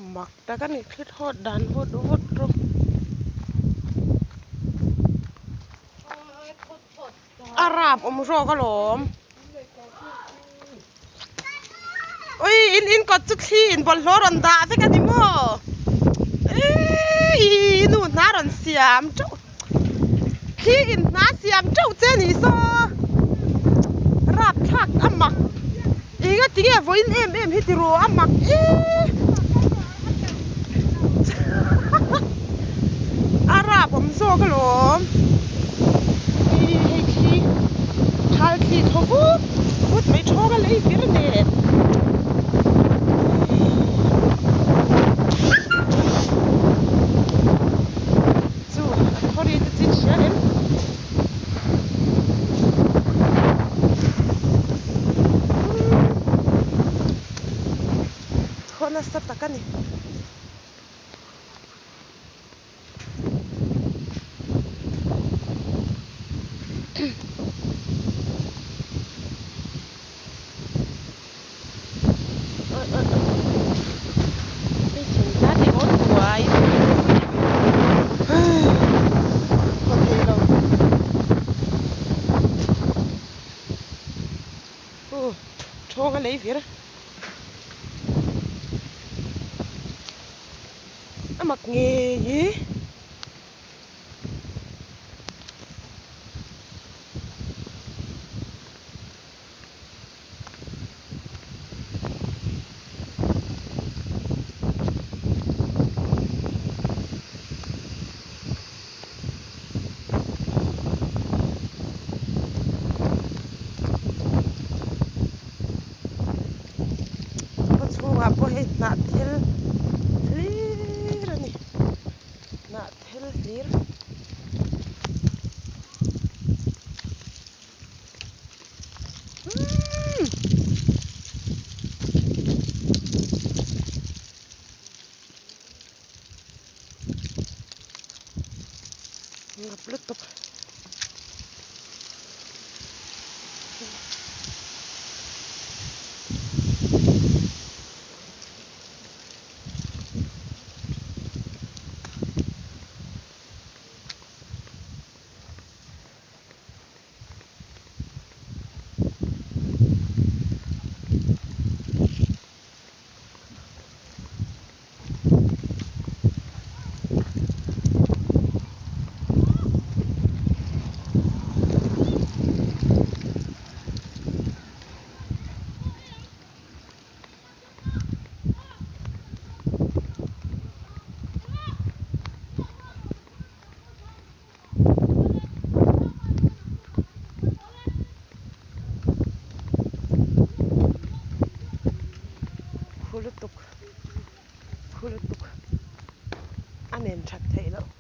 Mak tak a ni thli thawt dan vut vut rawh. A rap awm zawk alawm. Ui in in kawt chu thli in bawlhhlawh rawn dah vek a ni maw? Eii nu hna rawn siam teuh thli in hna siam teuh che ni saw rap thlak a mak eng a tinge vawiin em em hi ti ru a mak ee a rap awm zawk alawm ih hei thli thal thli thaw vut vut mai thawng a lei vir nen. Chu a thawri te chin hria em? Thaw nasa tak a ni. Thawng a lei vir a mak ngei hi. Khaw chhungah pawh hei hnah thil hlir a ni hnah thil hlir. Ngap lutuk. Khu lutuk khu lutuk a nen that theih loh.